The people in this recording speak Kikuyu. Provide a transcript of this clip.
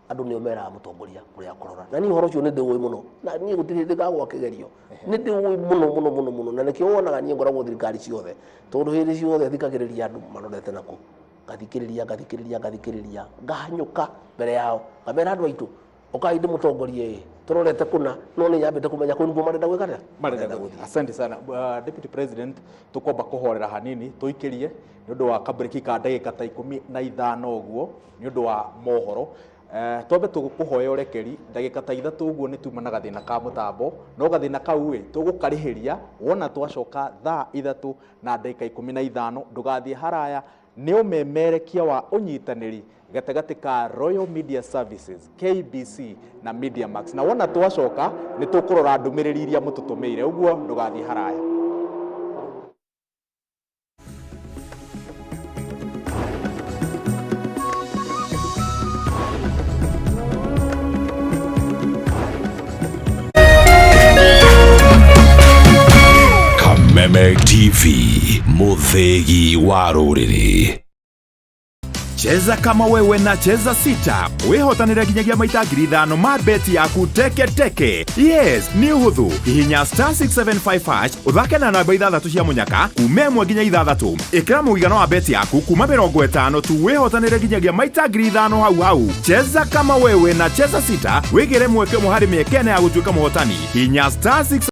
Andũ nĩo meraga mũtongoria kũrĩa kũrora, na niĩ ũhoro ũcio nĩ ndĩũĩ mũno, na niĩ gũtirĩ hĩndĩ ngagwa kĩgerio. Nĩ ndĩũĩ mũno mũno mũno mũno, na nĩkĩo wonaga niĩ ngoragwo thirikari ciothe, tondũ hĩndĩ ciothe thikagĩrĩria andũ marorete nakũ, ngathikĩrĩria, ngathikĩrĩria, ngathikĩrĩria, ngahanyũka mbere yao, ngamera andũ aitũ, ũkai ndĩmũtongorie ĩ, tũrorete kũna, no nĩ nyambĩte kũmenya kũu nĩkuo marenda gwĩka atĩa? Marenda gũthiĩ. Asante sana, Deputy President. Tũkwamba kũhorera hanini tũikĩrie nĩ ũndũ wa kabreki ka ndagĩka ta 15 ũguo nĩ ũndũ wa mohoro. Twambe tũkũhoya ũrekeri ndagĩka ta 3 ũguo, nĩ tuma na gathĩna ka mũtambo, no gathĩna kau ĩ tũgũkarĩhĩria wona twacoka thaa 3 na ndagĩka 15. Ndũgathiĩ haraya, nĩ ũmemerekia wa ũnyitanĩri gatagatĩ ka Royal Media Services, KBC na Media Max. Na wona twacoka nĩ tũkũrora ndũmĩrĩri iria mũtũtũmĩire, ũguo ndũgathiĩ haraya. Kameme TV, mũthĩgi wa rũrĩrĩ. Cheza kama wewe na Cheza Sita, wĩhotanĩre nginyagia maita 5,000 ma beti yaku teke teke. Yes, nĩ ũhũthũ. Hihinya *675# ũthake na namba 6 cia mũnyaka kuma 1 nginya 6. Ĩkĩra mũigana wa beti yaku kuma 50 tu, wĩhotanĩre nginyagia maita 5,000 hau hau. Cheza kama wewe na Cheza Sita, wĩgĩre mweke ũmwe harĩ mĩeke 4 ya gũtuĩka mũhotani. Hihinya star 6.